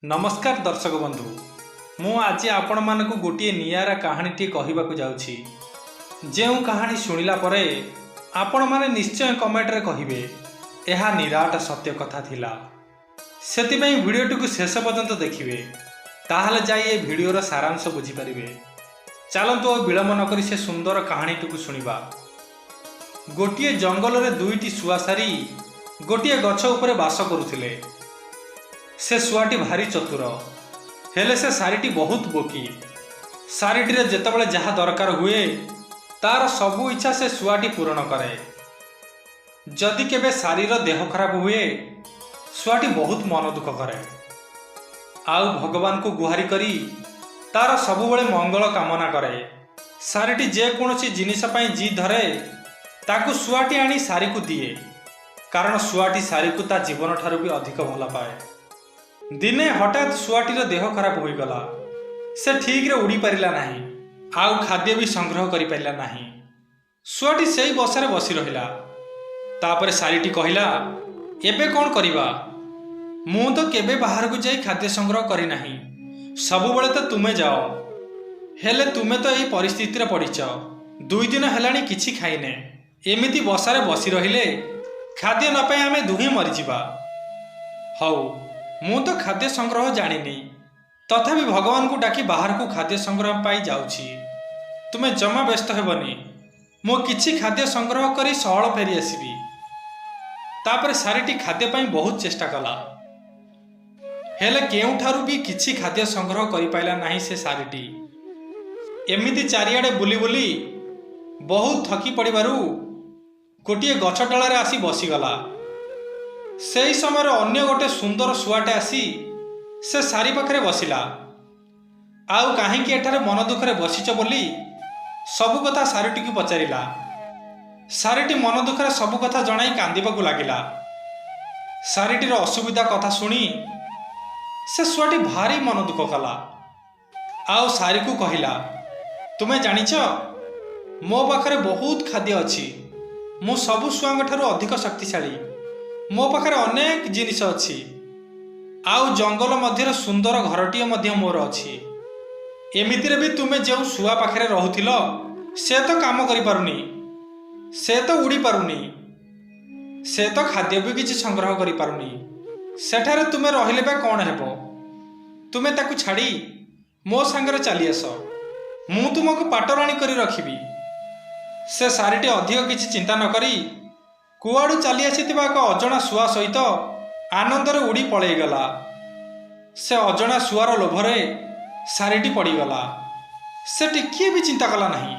ନମସ୍କାର ଦର୍ଶକ ବନ୍ଧୁ, ମୁଁ ଆଜି ଆପଣମାନଙ୍କୁ ଗୋଟିଏ ନିଆରା କାହାଣୀଟି କହିବାକୁ ଯାଉଛି, ଯେଉଁ କାହାଣୀ ଶୁଣିଲା ପରେ ଆପଣମାନେ ନିଶ୍ଚୟ କମେଣ୍ଟରେ କହିବେ ଏହା ନିରାଟ ସତ୍ୟ କଥା ଥିଲା। ସେଥିପାଇଁ ଭିଡ଼ିଓଟିକୁ ଶେଷ ପର୍ଯ୍ୟନ୍ତ ଦେଖିବେ, ତାହେଲେ ଯାଇ ଏ ଭିଡ଼ିଓର ସାରାଂଶ ବୁଝିପାରିବେ। ଚାଲନ୍ତୁ, ଆଉ ବିଳମ୍ବ ନକରି ସେ ସୁନ୍ଦର କାହାଣୀଟିକୁ ଶୁଣିବା। ଗୋଟିଏ ଜଙ୍ଗଲରେ ଦୁଇଟି ଶୁଆଶାରୀ ଗୋଟିଏ ଗଛ ଉପରେ ବାସ କରୁଥିଲେ। ସେ ଶୁଆଟି ଭାରି ଚତୁର, ହେଲେ ସେ ଶାରୀଟି ବହୁତ ବୋକି। ଶାରୀଟିର ଯେତେବେଳେ ଯାହା ଦରକାର ହୁଏ, ତାର ସବୁ ଇଚ୍ଛା ସେ ଶୁଆଟି ପୂରଣ କରେ। ଯଦି କେବେ ଶାରୀର ଦେହ ଖରାପ ହୁଏ, ଶୁଆଟି ବହୁତ ମନ ଦୁଃଖ କରେ ଆଉ ଭଗବାନଙ୍କୁ ଗୁହାରି କରି ତାର ସବୁବେଳେ ମଙ୍ଗଳ କାମନା କରେ। ଶାରୀଟି ଯେକୌଣସି ଜିନିଷ ପାଇଁ ଜିଦ୍ ଧରେ, ତାକୁ ଶୁଆଟି ଆଣି ଶାରୀକୁ ଦିଏ, କାରଣ ଶୁଆଟି ଶାରୀକୁ ତା ଜୀବନଠାରୁ ବି ଅଧିକ ଭଲ ପାଏ। ଦିନେ ହଠାତ୍ ଶୁଆଟିର ଦେହ ଖରାପ ହୋଇଗଲା। ସେ ଠିକରେ ଉଡ଼ିପାରିଲା ନାହିଁ ଆଉ ଖାଦ୍ୟ ବି ସଂଗ୍ରହ କରିପାରିଲା ନାହିଁ। ଶୁଆଟି ସେଇ ବସାରେ ବସି ରହିଲା। ତାପରେ ଶାରୀଟି କହିଲା, "ଏବେ କ'ଣ କରିବା? ମୁଁ ତ କେବେ ବାହାରକୁ ଯାଇ ଖାଦ୍ୟ ସଂଗ୍ରହ କରିନାହିଁ। ସବୁବେଳେ ତ ତୁମେ ଯାଅ। ହେଲେ ତୁମେ ତ ଏଇ ପରିସ୍ଥିତିରେ ପଡ଼ିଛ। 2 ଦିନ ହେଲାଣି କିଛି ଖାଇନେ। ଏମିତି ବସାରେ ବସି ରହିଲେ ଖାଦ୍ୟ ନ ପାଇ ଆମେ ଦୁହେଁ ମରିଯିବା। ହଉ, ମୁଁ ତ ଖାଦ୍ୟ ସଂଗ୍ରହ ଜାଣିନି, ତଥାପି ଭଗବାନଙ୍କୁ ଡାକି ବାହାରକୁ ଖାଦ୍ୟ ସଂଗ୍ରହ ପାଇଁ ଯାଉଛି। ତୁମେ ଜମା ବ୍ୟସ୍ତ ହେବନି। ମୁଁ କିଛି ଖାଦ୍ୟ ସଂଗ୍ରହ କରି ସଅଳ ଫେରି ଆସିବି।" ତାପରେ ଶାରୀଟି ଖାଦ୍ୟ ପାଇଁ ବହୁତ ଚେଷ୍ଟା କଲା, ହେଲେ କେଉଁଠାରୁ ବି କିଛି ଖାଦ୍ୟ ସଂଗ୍ରହ କରିପାରିଲା ନାହିଁ। ସେ ଶାରୀଟି ଏମିତି ଚାରିଆଡ଼େ ବୁଲି ବୁଲି ବହୁତ ଥକି ପଡ଼ିବାରୁ ଗୋଟିଏ ଗଛ ଡାଳରେ ଆସି ବସିଗଲା। ସେହି ସମୟରେ ଅନ୍ୟ ଗୋଟେ ସୁନ୍ଦର ଶୁଆଟେ ଆସି ସେ ଶାରୀ ପାଖରେ ବସିଲା ଆଉ କାହିଁକି ଏଠାରେ ମନ ଦୁଃଖରେ ବସିଛ ବୋଲି ସବୁ କଥା ଶାରୀଟିକୁ ପଚାରିଲା। ଶାରୀଟି ମନ ଦୁଃଖରେ ସବୁ କଥା ଜଣାଇ କାନ୍ଦିବାକୁ ଲାଗିଲା। ଶାରୀଟିର ଅସୁବିଧା କଥା ଶୁଣି ସେ ଶୁଆଟି ଭାରି ମନ ଦୁଃଖ କଲା ଆଉ ଶାରୀକୁ କହିଲା, "ତୁମେ ଜାଣିଛ, ମୋ ପାଖରେ ବହୁତ ଖାଦ୍ୟ ଅଛି। ମୁଁ ସବୁ ଶୁଆଙ୍କ ଠାରୁ ଅଧିକ ଶକ୍ତିଶାଳୀ। ମୋ ପାଖରେ ଅନେକ ଜିନିଷ ଅଛି ଆଉ ଜଙ୍ଗଲ ମଧ୍ୟରେ ସୁନ୍ଦର ଘରଟିଏ ମଧ୍ୟ ମୋର ଅଛି। ଏମିତିରେ ବି ତୁମେ ଯେଉଁ ଶୁଆ ପାଖରେ ରହୁଥିଲ, ସେ ତ କାମ କରିପାରୁନି, ସେ ତ ଉଡ଼ିପାରୁନି, ସେ ତ ଖାଦ୍ୟ ବି କିଛି ସଂଗ୍ରହ କରିପାରୁନି। ସେଠାରେ ତୁମେ ରହିଲେ ବା କ'ଣ ହେବ? ତୁମେ ତାକୁ ଛାଡ଼ି ମୋ ସାଙ୍ଗରେ ଚାଲି ଆସ। ମୁଁ ତୁମକୁ ପାଟରାଣୀ କରି ରଖିବି।" ସେ ଶାରୀଟି ଅଧିକ କିଛି ଚିନ୍ତା ନ କରି କୁଆଡ଼ୁ ଚାଲି ଆସିଥିବା ଏକ ଅଜଣା ଶୁଆ ସହିତ ଆନନ୍ଦରେ ଉଡ଼ି ପଳେଇଗଲା। ସେ ଅଜଣା ଶୁଆର ଲୋଭରେ ଶାରୀଟି ପଡ଼ିଗଲା। ସେ ଟିକିଏ ବି ଚିନ୍ତା କଲା ନାହିଁ,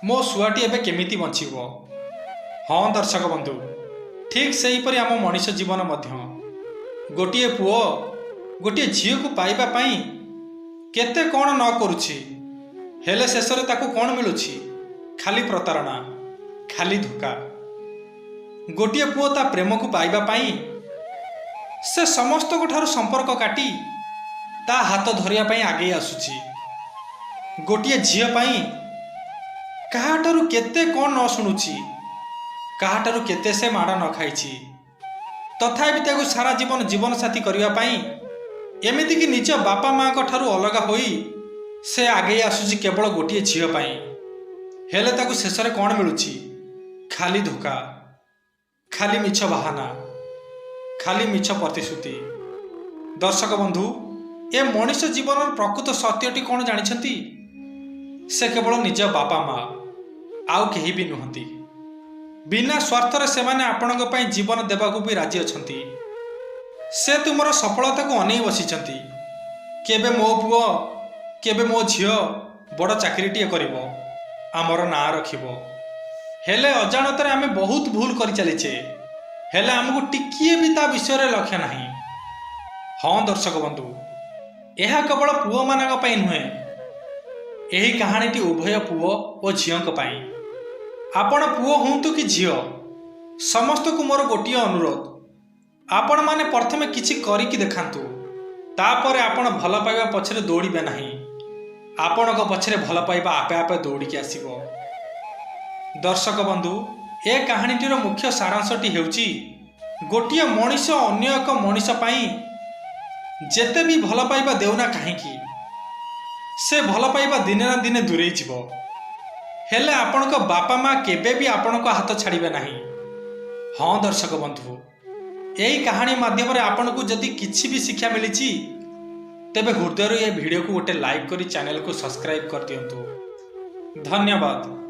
ମୋ ଶୁଆଟି ଏବେ କେମିତି ବଞ୍ଚିବ। ହଁ ଦର୍ଶକ ବନ୍ଧୁ, ଠିକ୍ ସେହିପରି ଆମ ମଣିଷ ଜୀବନ ମଧ୍ୟ। ଗୋଟିଏ ପୁଅ ଗୋଟିଏ ଝିଅକୁ ପାଇବା ପାଇଁ କେତେ କ'ଣ ନ କରୁଛି, ହେଲେ ଶେଷରେ ତାକୁ କ'ଣ ମିଳୁଛି? ଖାଲି ପ୍ରତାରଣା, ଖାଲି ଧୋକା। ଗୋଟିଏ ପୁଅ ତା ପ୍ରେମକୁ ପାଇବା ପାଇଁ ସେ ସମସ୍ତଙ୍କ ଠାରୁ ସମ୍ପର୍କ କାଟି ତା ହାତ ଧରିବା ପାଇଁ ଆଗେଇ ଆସୁଛି। ଗୋଟିଏ ଝିଅ ପାଇଁ କାହାଠାରୁ କେତେ କ'ଣ ନ ଶୁଣୁଛି, କାହାଠାରୁ କେତେ ସେ ମାଡ଼ ନ ଖାଇଛି, ତଥାପି ତାକୁ ସାରା ଜୀବନ ଜୀବନସାଥୀ କରିବା ପାଇଁ ଏମିତିକି ନିଜ ବାପା ମାଆଙ୍କ ଠାରୁ ଅଲଗା ହୋଇ ସେ ଆଗେଇ ଆସୁଛି କେବଳ ଗୋଟିଏ ଝିଅ ପାଇଁ। ହେଲେ ତାକୁ ଶେଷରେ କ'ଣ ମିଳୁଛି? ଖାଲି ଧୋକା, ଖାଲି ମିଛ ବାହାନା, ଖାଲି ମିଛ ପ୍ରତିଶ୍ରୁତି। ଦର୍ଶକ ବନ୍ଧୁ, ଏ ମଣିଷ ଜୀବନର ପ୍ରକୃତ ସତ୍ୟଟି କ'ଣ ଜାଣିଛନ୍ତି? ସେ କେବଳ ନିଜ ବାପା ମା, ଆଉ କେହି ବି ନୁହନ୍ତି। ବିନା ସ୍ୱାର୍ଥରେ ସେମାନେ ଆପଣଙ୍କ ପାଇଁ ଜୀବନ ଦେବାକୁ ବି ରାଜି ଅଛନ୍ତି। ସେ ତୁମର ସଫଳତାକୁ ଅନେଇ ବସିଛନ୍ତି, କେବେ ମୋ ପୁଅ, କେବେ ମୋ ଝିଅ ବଡ଼ ଚାକିରିଟିଏ କରିବ, ଆମର ନାଁ ରଖିବ। ହେଲେ ଅଜାଣତରେ ଆମେ ବହୁତ ଭୁଲ କରିଚାଲିଛେ, ହେଲେ ଆମକୁ ଟିକିଏ ବି ତା ବିଷୟରେ ଲକ୍ଷ୍ୟ ନାହିଁ। ହଁ ଦର୍ଶକ ବନ୍ଧୁ, ଏହା କେବଳ ପୁଅମାନଙ୍କ ପାଇଁ ନୁହେଁ, ଏହି କାହାଣୀଟି ଉଭୟ ପୁଅ ଓ ଝିଅଙ୍କ ପାଇଁ। ଆପଣ ପୁଅ ହୁଅନ୍ତୁ କି ଝିଅ, ସମସ୍ତଙ୍କୁ ମୋର ଗୋଟିଏ ଅନୁରୋଧ, ଆପଣମାନେ ପ୍ରଥମେ କିଛି କରିକି ଦେଖାନ୍ତୁ। ତାପରେ ଆପଣ ଭଲ ପାଇବା ପଛରେ ଦୌଡ଼ିବେ ନାହିଁ, ଆପଣଙ୍କ ପଛରେ ଭଲ ପାଇବା ଆପେ ଆପେ ଦୌଡ଼ିକି ଆସିବ। ଦର୍ଶକ ବନ୍ଧୁ, ଏ କାହାଣୀଟିର ମୁଖ୍ୟ ସାରାଂଶଟି ହେଉଛି, ଗୋଟିଏ ମଣିଷ ଅନ୍ୟ ଏକ ମଣିଷ ପାଇଁ ଯେତେ ବି ଭଲ ପାଇବା ଦେଉନା କାହିଁକି, ସେ ଭଲ ପାଇବା ଦିନେ ନା ଦିନେ ଦୂରେଇ ଯିବ। ହେଲେ ଆପଣଙ୍କ ବାପା ମା କେବେ ବି ଆପଣଙ୍କ ହାତ ଛାଡ଼ିବେ ନାହିଁ। ହଁ ଦର୍ଶକ ବନ୍ଧୁ, ଏହି କାହାଣୀ ମାଧ୍ୟମରେ ଆପଣଙ୍କୁ ଯଦି କିଛି ବି ଶିକ୍ଷା ମିଳିଛି, ତେବେ ହୃଦୟରୁ ଏ ଭିଡ଼ିଓକୁ ଗୋଟେ ଲାଇକ୍ କରି ଚ୍ୟାନେଲକୁ ସବସ୍କ୍ରାଇବ୍ କରିଦିଅନ୍ତୁ। ଧନ୍ୟବାଦ।